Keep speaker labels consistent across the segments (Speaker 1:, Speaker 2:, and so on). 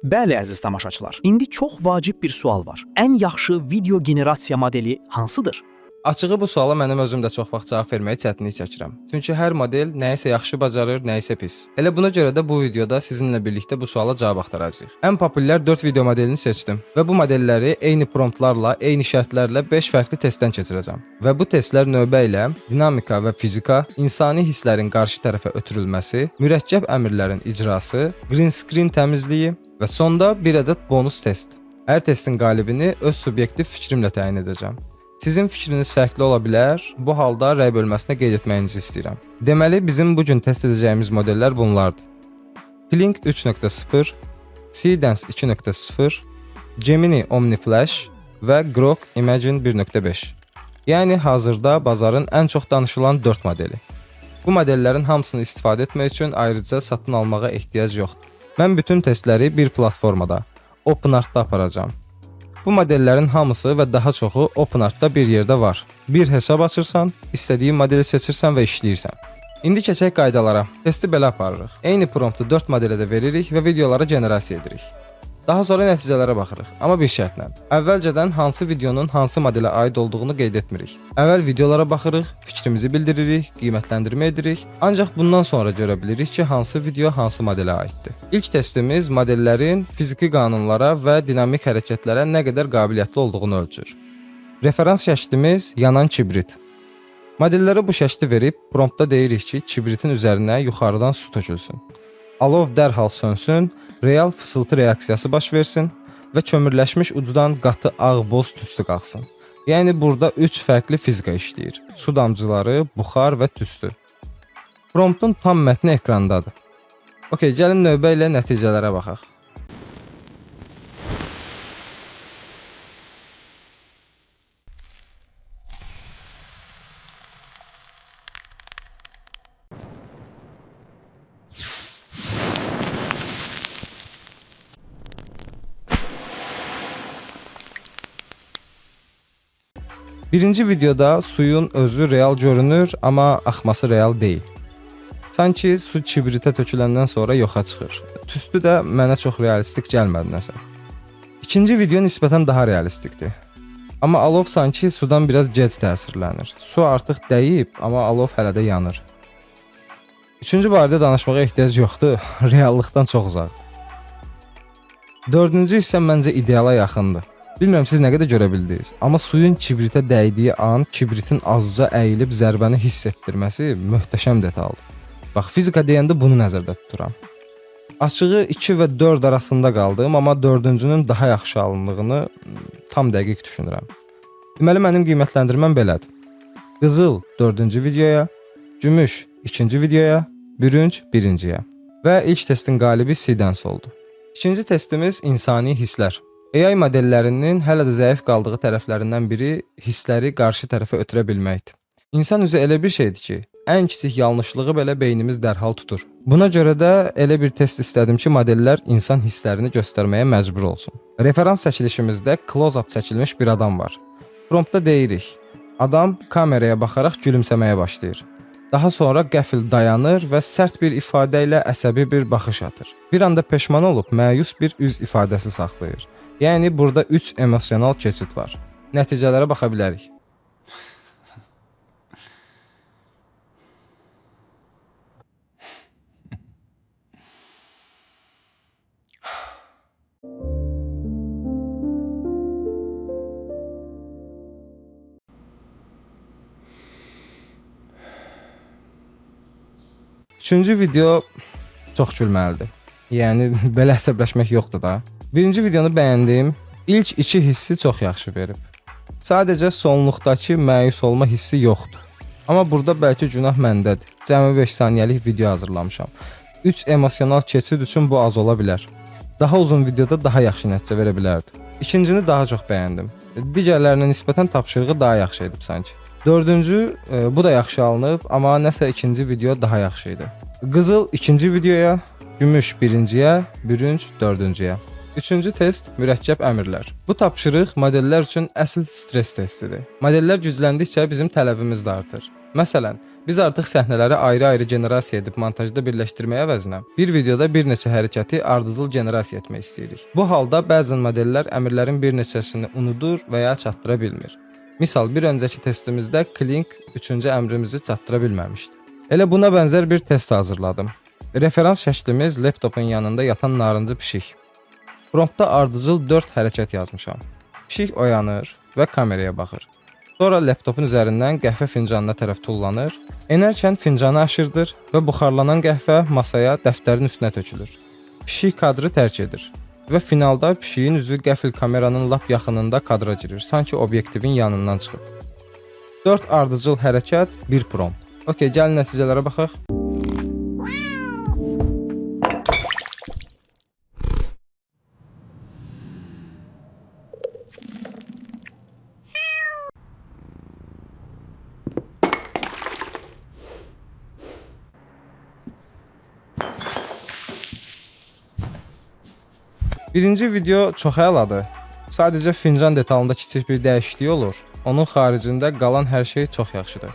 Speaker 1: Bəli, əziz tamaşaçılar. İndi çox vacib bir sual var. Ən yaxşı video generasiya modeli hansıdır?
Speaker 2: Açığı bu suala mənim özüm də çox vaxt cavab verməyə çətinlik çəkirəm. Çünki hər model nəyisə yaxşı bacarır, nəyisə pis. Elə buna görə də bu videoda sizinlə birlikdə bu suala cavab axtaracağıq. Ən populyar 4 video modelini seçdim və bu modelləri eyni promptlarla, eyni şərtlərlə 5 fərqli testdən keçirəcəm. Və bu testlər növbə ilə dinamika və fizika, insani hisslərin qarşı tərəfə ötürülməsi, mürəkkəb əmrlərin icrası, green screen təmizliyi və sonda bir ədəd bonus test. Hər testin qalibini öz subyektiv fikrimlə təyin edəcəm. Sizin fikriniz fərqli ola bilər. Bu halda rəy bölməsinə qeyd etməyinizi istəyirəm. Deməli, bizim bu gün test edəcəyimiz modellər bunlardır: Kling 3.0, Seedance 2.0, Gemini Omni Flash və Grok Imagine 1.5. Yəni hazırda bazarın ən çox danışılan 4 modeli. Bu modellərin hamısını istifadə etmək üçün ayrıca satın almağa ehtiyac yoxdur. Mən bütün testləri bir platformada, OpenArt-da aparacağam. Bu modellərin hamısı və daha çoxu OpenArt-da bir yerdə var. Bir hesab açırsan, istədiyin modeli seçirsən və işləyirsən. İndi keçək qaydalara. Testi belə aparırıq. Eyni promptu 4 modelə də veririk və videolara generasiya edirik. Daha sonra nəticələrə baxırıq, amma bir şərtlə. Əvvəlcədən hansı videonun hansı modelə aid olduğunu qeyd etmirik. Əvvəl videolara baxırıq, fikrimizi bildiririk, qiymətləndirmə edirik. Ancaq bundan sonra görə bilirik ki, hansı video hansı modelə aiddir. İlk testimiz modellərin fiziki qanunlara və dinamik hərəkətlərə nə qədər qabiliyyətli olduğunu ölçür. Referans şəklimiz yanan kibrit. Modellərə bu şəkli verib promptda deyirik ki, kibritin üzərinə yuxarıdan su tökülsün. Alov dərhal sönsün, real fısıltı reaksiyası baş versin və kömürləşmiş ucudan qatı ağ boz tüstü qalxsın. Yəni burada 3 fərqli fizika işləyir: su damcıları, buxar və tüstü. Promptun tam mətni ekrandadır. Okay, gəlin növbə ilə nəticələrə baxaq. Birinci videoda suyun özü real görünür, amma axması real deyil. Sanki su kibritə töküləndən sonra yoxa çıxır. Tüstü də mənə çox realistik gəlmədi nəsə. İkinci video nisbətən daha realistikdir. Amma alov sanki sudan biraz gec təsirlənir. Su artıq dəyib, amma alov hələ də yanır. Üçüncü barədə danışmağa ehtiyac yoxdur. Reallıqdan çox uzaqdır. Dördüncü isə məncə ideala yaxındır. Bilmirəm siz nə qədər görə bildiniz, amma suyun kibritə dəydiyi an kibritin azca əyilib zərbəni hiss etdirməsi möhtəşəm detaldır. Bax, fizika deyəndə bunu nəzərdə tuturam. Açığı 2 və 4 arasında qaldım, amma dördüncünün daha yaxşı alındığını tam dəqiq düşünürəm. Deməli mənim qiymətləndirməm belədir. Qızıl dördüncü videoya, gümüş ikinci videoya, bürünc birinciyə. Və ilk testin qalibi Seedance oldu. İkinci testimiz insani hisslər. AI modellərinin hələ də zəif qaldığı tərəflərindən biri hissləri qarşı tərəfə ötürə bilməkdir. İnsan üzü elə bir şeydir ki, ən kiçik yanlışlığı belə beynimiz dərhal tutur. Buna görə də elə bir test istədim ki, modellər insan hisslərini göstərməyə məcbur olsun. Referans çəkilişimizdə close-up çəkilmiş bir adam var. Promptda deyirik: Adam kameraya baxaraq gülümsəməyə başlayır. Daha sonra qəfil dayanır və sərt bir ifadə ilə əsəbi bir baxış atır. Bir anda peşman olub məyus bir üz ifadəsi saxlayır. Yəni burada 3 emosional keçid var. Nəticələrə baxa bilərik. Üçüncü video çox gülməlidir. Yəni belə əsəbləşmək yoxdur da. Birinci videonu bəyəndim. İlk iki hissi çox yaxşı verib. Sadəcə sonluqdakı məyus olma hissi yoxdur. Amma burada bəlkə günah məndədir. Cəmi 5 saniyəlik video hazırlamışam. 3 emosional keçid üçün bu az ola bilər. Daha uzun videoda daha yaxşı nəticə verə bilərdi. İkincini daha çox bəyəndim. Digərlərinə nisbətən tapşırığı daha yaxşı edib sanki. Dördüncü, bu da yaxşı alınıb, amma nəsə ikinci video daha yaxşı idi. Qızıl ikinci videoya, gümüş birinciyə, bürünc dördüncüyə. Üçüncü test mürəkkəb əmrlər. Bu tapşırıq modellər üçün əsl stres testidir. Modellər gücləndikcə bizim tələbimiz də artır. Məsələn, Biz artıq səhnələri ayrı-ayrı generasiya edib montajda birləşdirməyə əvəzinə bir videoda bir neçə hərəkəti ardıcıl generasiya etmək istəyirik. Bu halda bəzən modellər əmrlərin bir neçəsini unudur və ya çatdıra bilmir. Misal, bir öncəki testimizdə Kling üçüncü əmrimizi çatdıra bilməmişdi. Elə buna bənzər bir test hazırladım. Referans şəklimiz laptopun yanında yatan narıncı pişik. Promptda ardıcıl 4 hərəkət yazmışam. Pişik oyanır və kameraya baxır. Sonra laptopun üzərindən qəhvə fincanına tərəf tullanır. Enərkən fincanı aşırdır və buxarlanan qəhvə masaya, dəftərin üstünə tökülür. Pişik kadrı tərk edir və finalda pişiyin üzü qəfil kameranın lap yaxınında kadra girir, sanki obyektivin yanından çıxıb. 4 ardıcıl hərəkət, 1 prompt. Okay, gəlin nəticələrə baxaq. Birinci video çox əladır. Sadəcə fincan detalında kiçik bir dəyişiklik olur. Onun xaricində qalan hər şey çox yaxşıdır.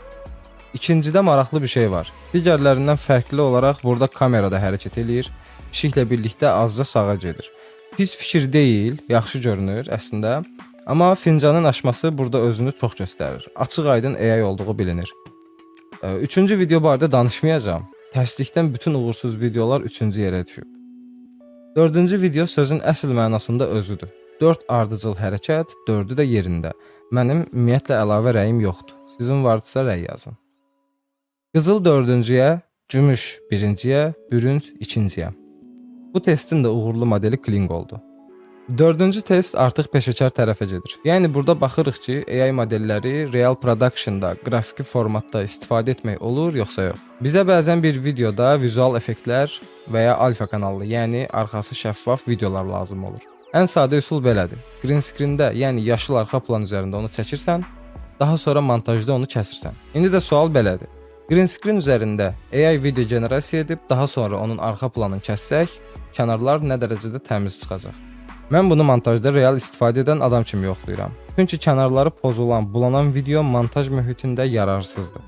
Speaker 2: İkincidə maraqlı bir şey var. Digərlərindən fərqli olaraq burada kamera da hərəkət eləyir. Pişiklə birlikdə azca sağa gedir. Pis fikir deyil, yaxşı görünür əslində. Amma fincanın aşması burada özünü çox göstərir. Açıq-aydın AI olduğu bilinir. Üçüncü video barədə danışmayacağam. Tərslikdən bütün uğursuz videolar üçüncü yerə düşüb. Dördüncü video sözün əsl mənasında özüdür. 4 ardıcıl hərəkət, dördü də yerində. Mənim ümumiyyətlə əlavə rəyim yoxdur. Sizin vardısa rəy yazın. Qızıl dördüncüyə, gümüş birinciyə, bürünc ikinciyə. Bu testin də uğurlu modeli Kling oldu. Dördüncü test artıq peşəkar tərəfə gedir. Yəni burada baxırıq ki, AI modelləri real production-da, qrafiki formatda istifadə etmək olur yoxsa yox. Bizə bəzən bir videoda vizual effektlər və ya alfa kanallı, yəni arxası şəffaf videolar lazım olur. Ən sadə üsul belədir. Green screen-də, yəni yaşıl arxa plan üzərində onu çəkirsən, daha sonra montajda onu kəsirsən. İndi də sual belədir. Green screen üzərində AI video generasiya edib, daha sonra onun arxa planını kəssək, kənarlar nə dərəcədə təmiz çıxacaq? Mən bunu montajda real istifadə edən adam kimi yoxlayıram. Çünki kənarları pozulan, bulanan video montaj mühitində yararsızdır.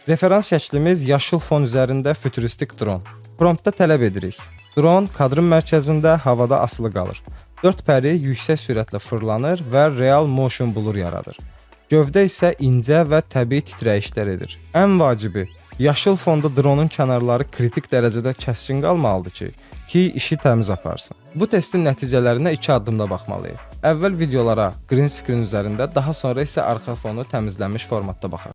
Speaker 2: Referans şəklimiz yaşıl fon üzərində futuristik dron. Promptda tələb edirik. Dron kadrın mərkəzində havada asılı qalır. 4 pəri yüksək sürətlə fırlanır və real motion blur yaradır. Gövdə isə incə və təbii titrəyişlər edir. Ən vacibi, yaşıl fonda dronun kənarları kritik dərəcədə kəskin qalmalıdır ki, işi təmiz aparsın. Bu testin nəticələrinə iki addımda baxmalıyıq. Əvvəl videolara green screen üzərində, daha sonra isə arxa fonu təmizlənmiş formatda baxaq.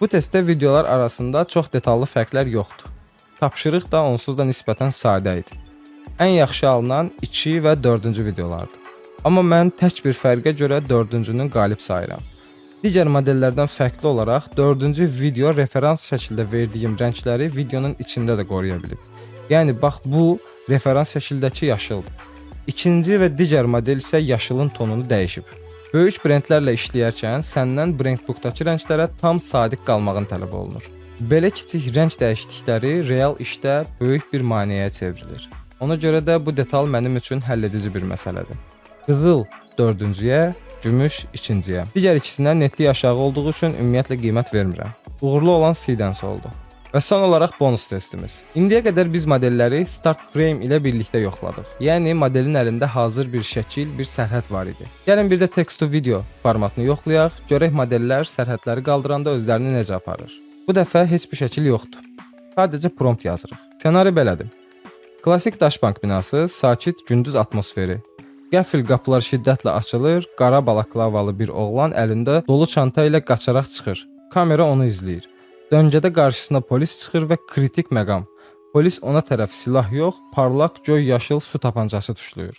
Speaker 2: Bu testdə videolar arasında çox detallı fərqlər yoxdur. Tapşırıq da onsuz da nisbətən sadə idi. Ən yaxşı alınan 2 və 4-cü videolardır. Amma mən tək bir fərqə görə 4-cünün qalib sayıram. Digər modellərdən fərqli olaraq 4-cü video referans şəkildə verdiyim rəngləri videonun içində də qoruya bilib. Yəni bax, bu referans şəkildəki yaşıldır. İkinci və digər model isə yaşılın tonunu dəyişib. Böyük brendlərlə işləyərkən səndən brendbookdakı rənglərə tam sadiq qalmağın tələb olunur. Belə kiçik rəng dəyişiklikləri real işdə böyük bir maneəyə çevrilir. Ona görə də bu detal mənim üçün həlledici bir məsələdir. Qızıl dördüncüyə, gümüş ikinciyə. Digər ikisinə netlik aşağı olduğu üçün ümumiyyətlə qiymət vermirəm. Uğurlu olan Seedance oldu. Və son olaraq bonus testimiz. İndiyə qədər biz modelləri start frame ilə birlikdə yoxladıq. Yəni modelin əlində hazır bir şəkil, bir sərhəd var idi. Gəlin bir də text to video formatını yoxlayaq, görək modellər sərhədləri qaldıranda özlərini necə aparır. Bu dəfə heç bir şəkil yoxdur. Sadəcə prompt yazırıq. Ssenari belədir. Klassik Daşbank binası, sakit gündüz atmosferi. Qəfil qapılar şiddətlə açılır, qara balaklavalı bir oğlan əlində dolu çanta ilə qaçaraq çıxır. Kamera onu izləyir. Döngədə qarşısına polis çıxır və kritik məqam. Polis ona tərəf silah yox, parlaq göy yaşıl su tapancası tuşlayır.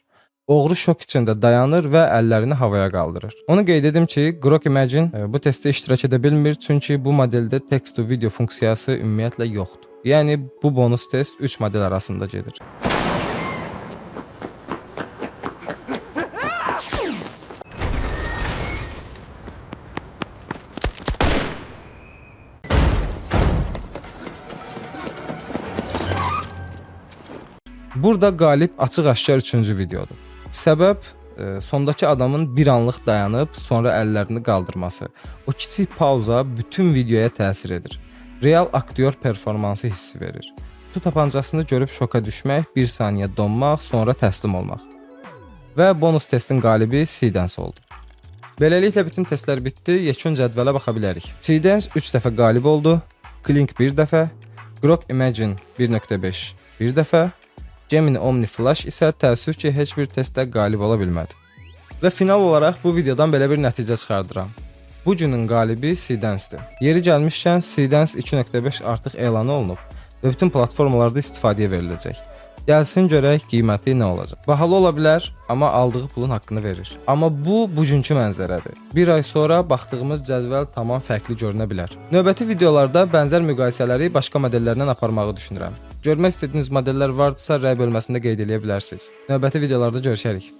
Speaker 2: Oğru şok içində dayanır və əllərini havaya qaldırır. Onu qeyd edim ki, Grok Imagine bu testdə iştirak edə bilmir, çünki bu modeldə text to video funksiyası ümumiyyətlə yoxdur. Yəni bu bonus test 3 model arasında gedir. Burada qalib açıq-aşkar üçüncü videodur. Səbəb sondakı adamın bir anlıq dayanıb sonra əllərini qaldırması. O kiçik pauza bütün videoya təsir edir. Real aktyor performansı hissi verir. Su tapancasını görüb şoka düşmək, bir saniyə donmaq, sonra təslim olmaq. Və bonus testin qalibi Seedance oldu. Beləliklə bütün testlər bitdi, yekun cədvələ baxa bilərik. Seedance 3 dəfə qalib oldu, Kling 1 dəfə, Grok Imagine 1.5 bir dəfə, Gemini Omni Flash isə təəssüf ki, heç bir testdə qalib ola bilmədi. Və final olaraq bu videodan belə bir nəticə çıxardıram. Bu günün qalibi Seedance-dir. Yeri gəlmişkən Seedance 2.5 artıq elan olunub və bütün platformalarda istifadəyə veriləcək. Gəlsin görək qiyməti nə olacaq. Bahalı ola bilər, amma aldığı pulun haqqını verir. Amma bu bugünkü mənzərədir. Bir ay sonra baxdığımız cədvəl tamam fərqli görünə bilər. Növbəti videolarda bənzər müqayisələri başqa modellərlə aparmağı düşünürəm. Görmək istədiyiniz modellər vardısa rəy bölməsində qeyd eləyə bilərsiniz. Növbəti videolarda görüşərik.